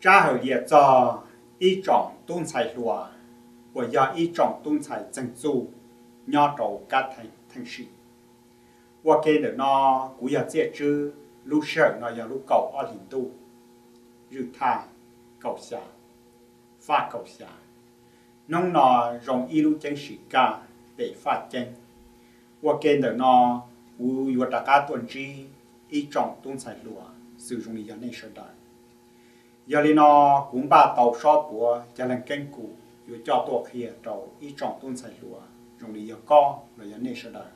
Tsab hawm lias txog ib tsoom tub ntxhais hluas uas yog ib tsoom tub ntxhais txeeg txuj nyob rau Kab Theej Theej Sim. Ua ke ntawm no kuv yog Txiaj Tswb, lub sij hawm no yog lub kaum ob hlis ntuj, zwj thaj kaum xya, faj kaum xya. Hnub no zoo ib lub ceeb sim kaj pem faj ceeb. Ua ke ntawm no kuv yuav rov qab tuaj ntsib ib tsoom tub ntxhais hluas xws zoo li yog nej sawv daws. Yog li no kuv npaj tau sob puav cag leeg keeb kum yuav coj tuaj qhia rau ib tsoom tub ntxhais hluas zoo li yog koj los yog nej sawv daws.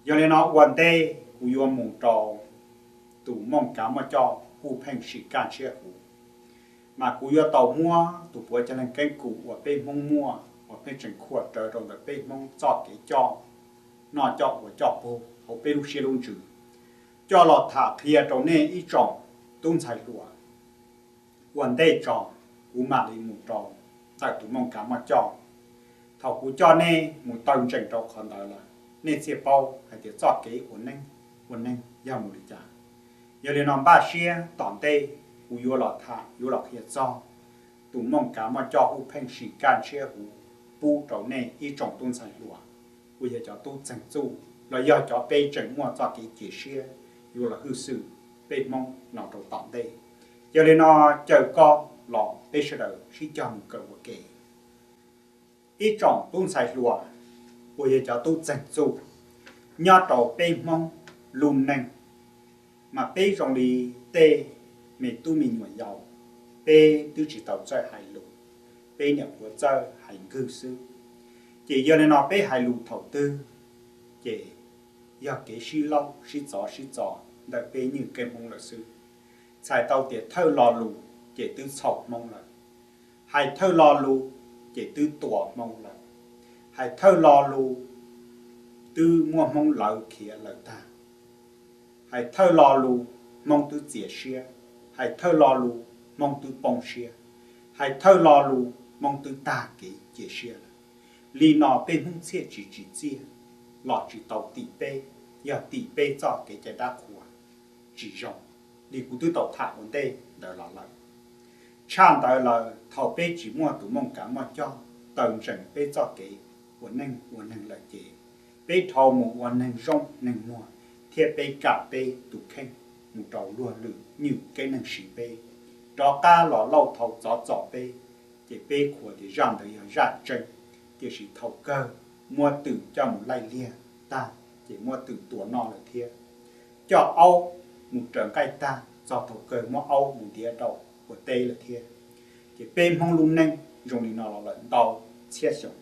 Yog li no ua ntej kuv yuav mus rau tus mooj kav muaj coj Huj Pheej Sim Kaj Ntshiab Huv, mas kuv yuav tau muab tus puav cag leeg keeb kum uas peb Hmoob muaj uas pheej tseem khuam rawv rau ntawm peb Hmoob txoj kev coj noj coj ua coj pug hauv peb lub siab lub ntsws, coj los tham qhia rau nej ib tsoom tub ntxhais hluas. Ua ntej tso, kuv mam li mus rau ntawm tus mooj kav muaj coj. Thaum kuv coj nej mus taw ntsees rau qhov ntawd lawm, nej thiaj paub hais tias txoj kev ua neej, ua neeg yog mus li cas. Yog li no npaj siab tom ntej kuv yuav los tham yuav los qhia txog tus mooj kav muaj coj Huj Pheej Sim Kaj Ntshiab Huv pub rau nej ib tsoom tub ntxhais hluas uas yog cov tub txeeg txuj los yog cov peb tseem muaj txoj kev cia siab yuav los hwj xwm peb Hmoob no rau tom ntej. Yog li no caw koj los peb sawv daws sib cog mus kawm ua ke. Ib tsoom tub ntxhais hluas uas yog cov tub txeeg txuj nyob rau peb Hmoob lub neej, mas peb zoo li tej me tub me nyuam yaus, peb twb tsis tau txawj hais lus, peb niam puav txawj hais nkwg xwb. Ces yog li no peb hais lus thaum twg ces yog kev sib laub sib txov sib txov ntawm peb nywj keeb Hmoob lawm xwb. Txhais tau tias thawj lo lus ces twb txhaum Hmoob lawm. Hais thawj lo lus ces twb tua Hmoob lawm. Hais thawj lo lus twb muab Hmoob lawv khiav lawm tag. Hais thawj lo lus Hmoob twb txias siab. Hais thawj lo lus Hmoob twb poob siab. Hais thawj lo lus Hmoob twb tag kev cia siab lawm. Li no peb Hmoob txhiaj tsis tsim txiaj los tsis tau tim peb, yog tim peb txoj kev cai dab qhuas tsis zoo li kuv twb tau tham ua ntej ntawd los lawm. Tshaj ntawd lawm, thaum peb tsis muaj tus mooj kav muaj coj taw ntsees peb txoj kev ua neej ua neeg lawm ces peb dhau mus ua neeg zoo neeg muag thiab peb kam peb tus kheej mus rau luag lwm nywj keeb neeg siv peb, rov qab los lauj thau txov txom peb, ces peb khuam tias zaj ntawd yog zaj tseeb, tiam sis thaum kawg muab twm coj mus laij liag tag ces muab twm tua noj lawm thiab. Coj aub mus raws nqaij tag txog thaum kawg muab aub mus ntiav rau ua teb lawm thiab. Ces peb Hmoob lub neej zoo li no los lawm ntau txhiab xyoo.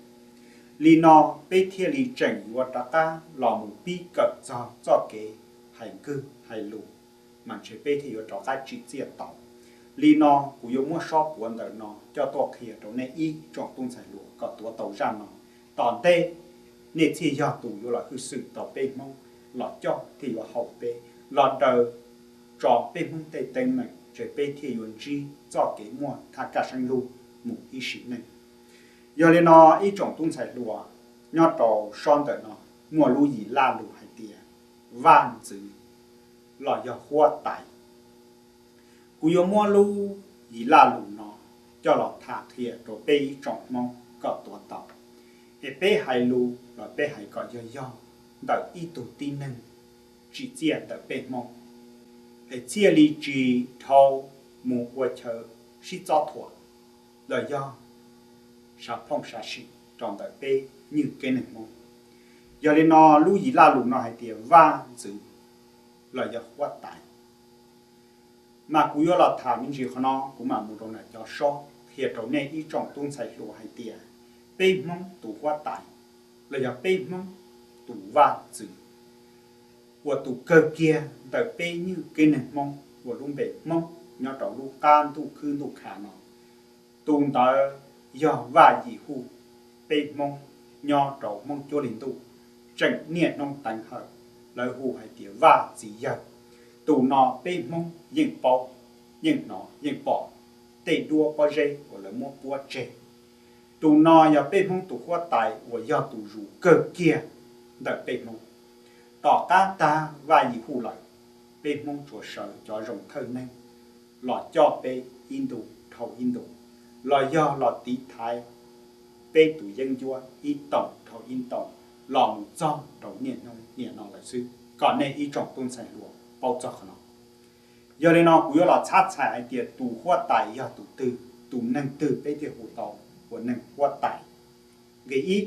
Li no peb thiaj li tseem yuav rov qab los mus pib kawm txog txoj kev hais nkwg hais lus, mas ntshe peb thiaj yuav rov qab tsim txiaj tau. Li no kuv yuav muab sob puav ntawm no coj tuaj qhia rau nej ib tsoom tub ntxhais hluas kom tuav tau zaj no. Tom ntej nej thiaj yog tus yuav los hwj xwm tau peb Hmoob, los coj thiaj yuav haum peb, los daws tso peb Hmoob tej teeb meem, ntshe peb thiaj yuav ntsib txoj kev muaj thaj kaj siab lug mus ib sim neej. Yog li no ib tsoom tub ntxhais hluas, nyob rau sob ntawm no muaj lub yim laj lus hais tias vaj ntxwv los yog huab tais. Kuv yuav muab lub yim laj lus no coj los tham qhia rau peb ib tsoom Hmoob kom tuav tau, es peb hais lus los peb hais kom yog yog ntawm ib tug tib neeg tsim txiaj ntawm peb Hmoob, es thiaj li tsis dhau mus ua chaw sib txob thuam los yog sav phooj sav sim rau ntawm peb nywj keeb neeg Hmoob. Yog li no lub yim laj lus no hais tias vaj ntxwv los yog huab tais. Mas kuv yuav los tham me ntsis qhov no, kuv mam mus rau nram cov sob qhia rau nej ib tsoom tub ntxhais hluas hais tias peb Hmoob tus huab tais los yog peb Hmoob tus vaj ntxwv uas tus kawg kiag ntawm peb nywj keeb neeg Hmoob uas lub npe Hmoob nyob rau lub qab ntuj khwb ntuj kha no. Tus ntawd yog Vaj Yim Huj, peb Hmoob nyob rau Hmoob Cuab Li Ntuj, tseem niaj hnub teev hawm, lawv hu hais tias Vaj Txiv Yawg. Tus no peb Hmoob yeej paub, yeej hnov yeej pom tej duab pob zeb uas lawv muab puab tseg. Tus no yog peb Hmoob tus huab tais uas yog tus zus kawg kiag ntawm peb Hmoob. Tom qab tag Vaj Yim Huj lawm, peb Hmoob tsuas sawv cov zoo thawj neeg los coj peb ib ntu dhau ib ntu, los yog los tiv thaiv peb tus yeeb ncuab ib ntu dhau ib ntu los mus txog rau niaj hnub niam no lawm xwb, kom nej ib tsoom tub ntxhais hluas paub txog qhov no. Yog li no kuv yuav los txhab txhais hais tias tus huab tais yog tus twg, tus neeg twg peb thiaj hu tau ua neeg huab tais. Nqe ib,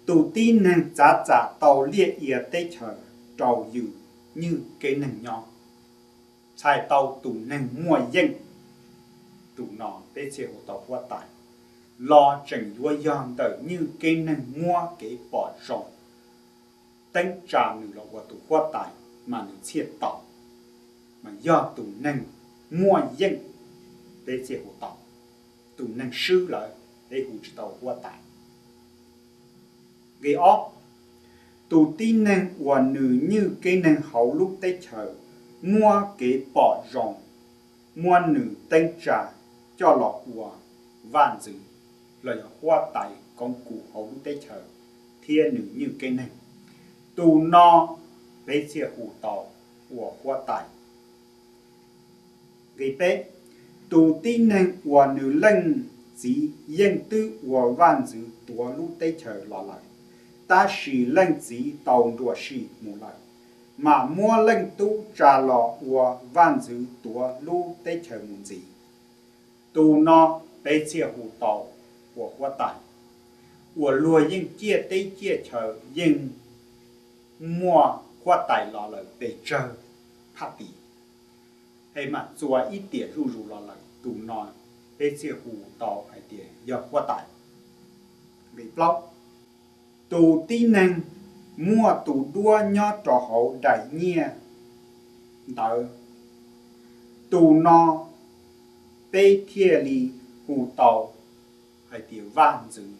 tus tib neeg txav txam tau liaj ia teb chaws rau yus nywj keeb neeg nyob, txhais tau tus neeg muaj yeej, tus no peb thiaj hu tau huab tais, los tseem yuav yog ntawm nywj keeb neeg muab kev pom zoo teeb tsa nws los ua tus huab tais mas nws thiaj tau, mas yog tus neeg muaj yeej peb thiaj hu tau, tus neeg swb lawm peb hu tsis tau huab tais. Nqe ob, tus tib neeg uas nws nywj keeb neeg hauv lub teb chaws muab kev pom zoo, muab nws teeb tsa coj los ua vaj ntxwv los yog huab tais koom kuv hauv lub teb chaws thiab nws nywj keeb neeg, tus no peb thiaj hu tau ua huab tais. Nqe peb, tus tib neeg uas nws leej txiv yeej twb ua vaj ntxwv tuav lub teb chaws los lawm, tab sis leej txiv tau nruam sim mus lawm, mas muab leej tub tsa los ua vaj ntxwv tuav lub teb chaws mus ntxiv, tus no peb thiaj hu tau ua huab tais. Uas luag yeej ciaj teb ciaj chaw, yeej muaj huab tais los lawm pes tsawg phaj tis, es mam txua ib tiam zuj zus los lawm, tus no peb thiaj hu tau hais tias yog huab tais. Nqe plaub, tus tib neeg muaj tus duab nyob rau hauv daim nyiaj ntawd, tus no peb thiaj li hu tau hais tias vaj ntxwv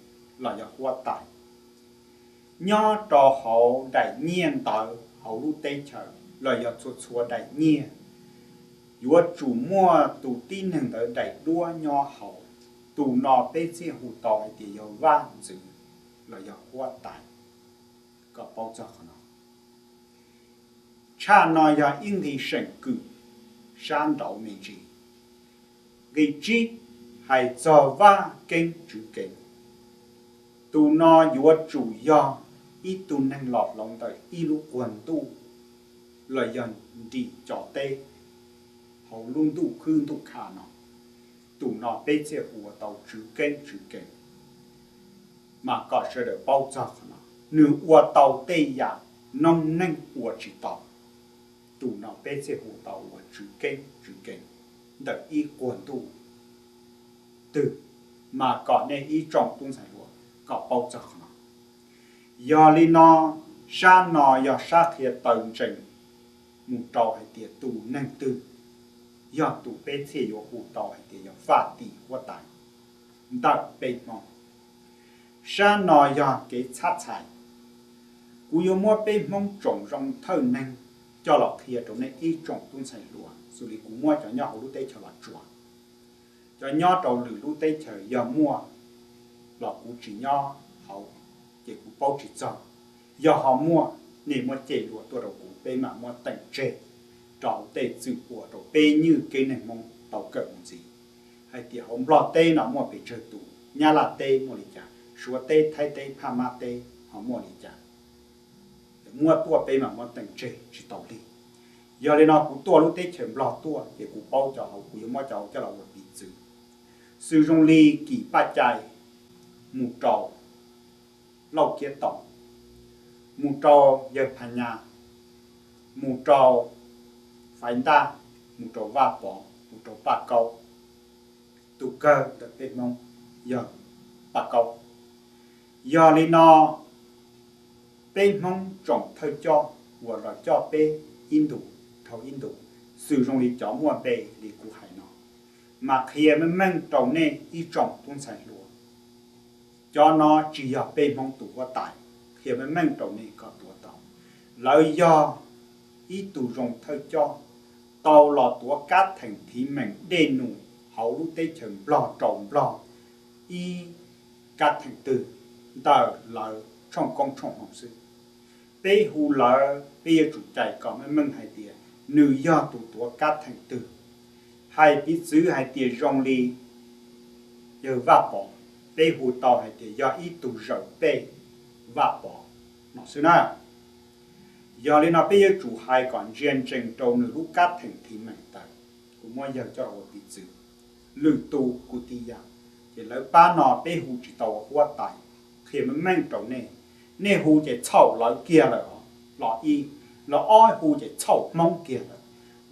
los yog huab tais. Nyob rau hauv daim nyiaj ntawd hauv lub teb chaws los yog txhua txhua daim nyiaj, yuav tsum muaj tus tib neeg ntawd daim duab nyob hauv, tus no peb thiaj hu tau hais tias yog vaj ntxwv los yog huab tais. Kom paub txog qhov no, tshaj no yog ib nqi seem kwm sab nraud me ntsis. Nqi tsib, hais txog vaj keeb tswv keeb, tus no yuav tsum yog ib tug neeg los hloov ntawm ib lub quag ntuj los yog nrim cov teb hauv lub ntuj khwb ntuj kha no, tus no peb thiaj hu tau tswv keeb tswv keeb. Mas kom sawv daws paub txog qhov no, nws ua tau tej yam noob neej ua tsis tau, tus no peb thiaj hu tau ua tswv keeb tswv keeb ntawm ib quag ntuj twg, mas kom nej ib tsoom tub ntxhais hluas kom paub txog qhov no. Yog li no, sab no yog sab qhia taw ntsees mus rau hais tias tus neeg twg yog tus peb thiaj yuav hu tau hais tias yog vaj tim huab tais ntawm peb Hmoob. Sab no yog kev txhab txhais. Kuv yuav muab peb Hmoob tsoom zoo thawj neeg coj los qhia rau nej ib tsoom tub ntxhais hluas, xws li kuv muab cov nyob hauv lub teb chaws Los Tsuas. Cov nyob rau lwm lub teb chaws yog muaj los kuv tsis nyob hauv, ces kuv paub tsis txog. Yog ho muaj, nej muab cem luag tuaj rau kuv, peb mam muab teem tseg rau hauv tej txwm uas rau peb nywj keeb neeg Hmoob tau kawm mus ntxiv. Hais tias hauv Nplog teb no muaj pes tsawg tus, Nyab Laj teb muaj li cas, Suav teb, Thaib teb, Phaj Mab teb ho muaj li cas, muab tuaj peb mam muab teem tseg tsis tau li. Yog li no kuv tuaj lub teb chaws Nplog tuaj ces kuv paub cov hauv, kuv yuav muab cov hauv coj los ua piv txwv. Xws zoo li Kim Paj Cai mus rau Lauj Kiab Toom, mus rau Yawg Phas Nyas, mus rau Faiv Ntaj, mus rau Vaj Pov, mus rau Paj Kaub. Tus kawg ntawm peb Hmoob yog Paj Kaub. Yog li no, peb Hmoob tsoom thawj coj uas los coj peb ib ntus dhau ib ntus, xws zoo li cov muaj npe li kuv hais no, mas qhia meej meej rau nej ib tsoom tub ntxhais hluas, cov no tsis yog peb Hmoob tus huab tais, qhia meej meej rau nej kom tuav tau. Lawv yog ib tug zoo thawj coj tau los tuav kab theem thiv meem dej num hauv lub teb chaws Nplog rau Nplog ib kab theem twg ntawm lawv tshooj koob tshooj hmoov xwb. Peb hu lawv, peb yuav tsum cais kom meej meej hais tias nws yog tus tuav kab theem twg. Hais piv txwv hais tias zoo li yawg Vaj Pov, peb hu tau hais tias yog ib tug zawm pej Vaj Pov no xwb na. Yog li no peb yuav tsum hais kom ntsia ntsees rau nws lub kab theem thim meem tawm, kuv muab yawg coj los ua piv txwv. Lwm tus kuv tij yam, ces lawv pab no peb hu tsis tau ua huab tais. Qhia meej meej rau nej, nej hu ces txhaum lawv kiag lawm os, los ib, los ob hu ces txhaum Hmoob kiag lawm,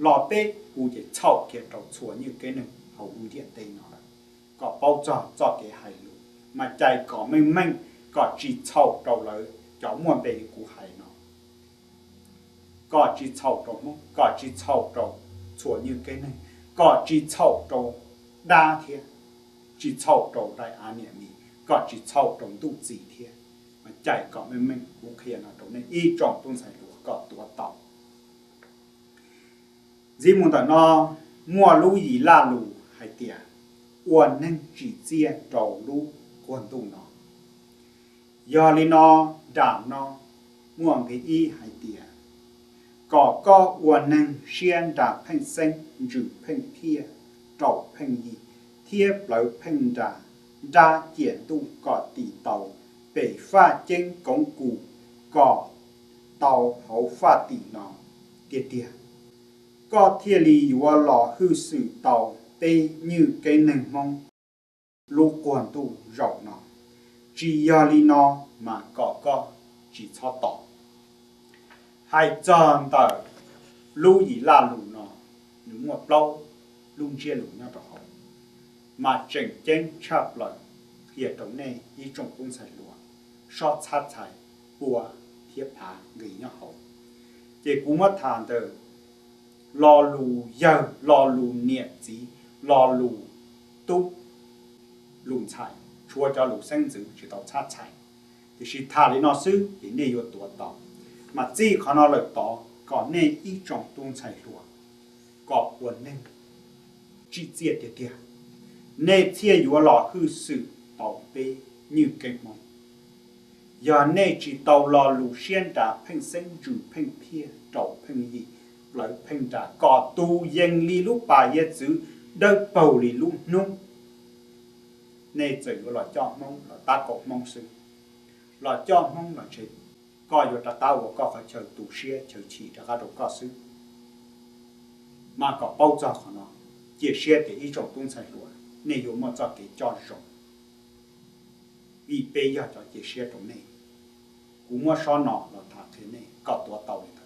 los peb hu ces txhaum kiag rau txhua nyiaj kev neeg hauv lub ntiaj teb no lawm. Kom paub txog txoj kev hais lus mas cais kom meej meej, kom tsis txhaum rau lawv cov muaj npe li kuv hais no, kom tsis txhaum rau Hmoob, kom tsis txhaum rau txhua nyiaj kev neeg, kom tsis txhaum rau dab thiab, tsis txhaum rau dai av niam mis, kom tsis txhaum rau ntuj txiv thiab. Mas cais kom meej meej, kuv qhia no rau nej ib tsoom tub ntxhais hluas kom tuav tau. Ntxiv mus ntawm no muaj lub yim laj lus hais tias ua neeg tsim txiaj rau lub quag ntuj no. Yog li no, nram no muaj nqe ib hais tias, kom koj ua neeg siab nra pheej xeeb, ntsws pheej phiaj, raus pheej yim, thiab plawv pheej nra, nrab ciam ntuj kom tis tau pem faj ceeb koov kus kom tau hauv faj tim no tiag tiag, koj thiaj li yuav los hwj xwm tau peb nyiaj kev neeg Hmoob lub quag ntuj zaum no. Tsis yog li no mas kom koj tsis txhob tos. Hais txog ntawm lub yim laj lus no, nws muaj plaub lub ntsiab lus nyob rau hauv, mas tseem ceeb tshaj plaws qhia rau nej ib tsoom tub ntxhais hluas soj txhab txhais pua thiab phav nqi nyob hauv. Ces kuv muab tham ntawm lo lus yawg, lo lus niam txiv, lo lus tub, lus ntxhais, tshuav cov lus xeeb ntxwv tsis tau txhab txhais. Tiam sis tham li no xwb ces nej yuav tuav tau. Mas txij qhov no lawm tod kom nej ib tsoom tub ntxhais hluas kom ua neeg tsim txiaj tiag tiag, nej thiaj yuav los hwj xwm tau peb nyiaj kev Hmoob. Yog nej tsis tau lo lus siab nra pheej xeeb, ntsws pheej phiaj, raus pheej yim, plawv pheej nra kom tus yees li lub pas hiav txwv, dawb paug li lub hnub, nej txawm yuav los coj Hmoob los tab kaum Hmoob xwb, los coj Hmoob los ntshe koj yuav rov qab ua koj qhov chaw tu siab chaw chim rov qab rau koj xwb. Mas kom paub txog qhov no, cia siab tias ib tsoom tub ntxhais hluas nej yuav muaj txoj kev coj zoo, vim peb yog cov cia siab rau nej. Kuv muab sob no los tham qhia nej kom tuav tau li no.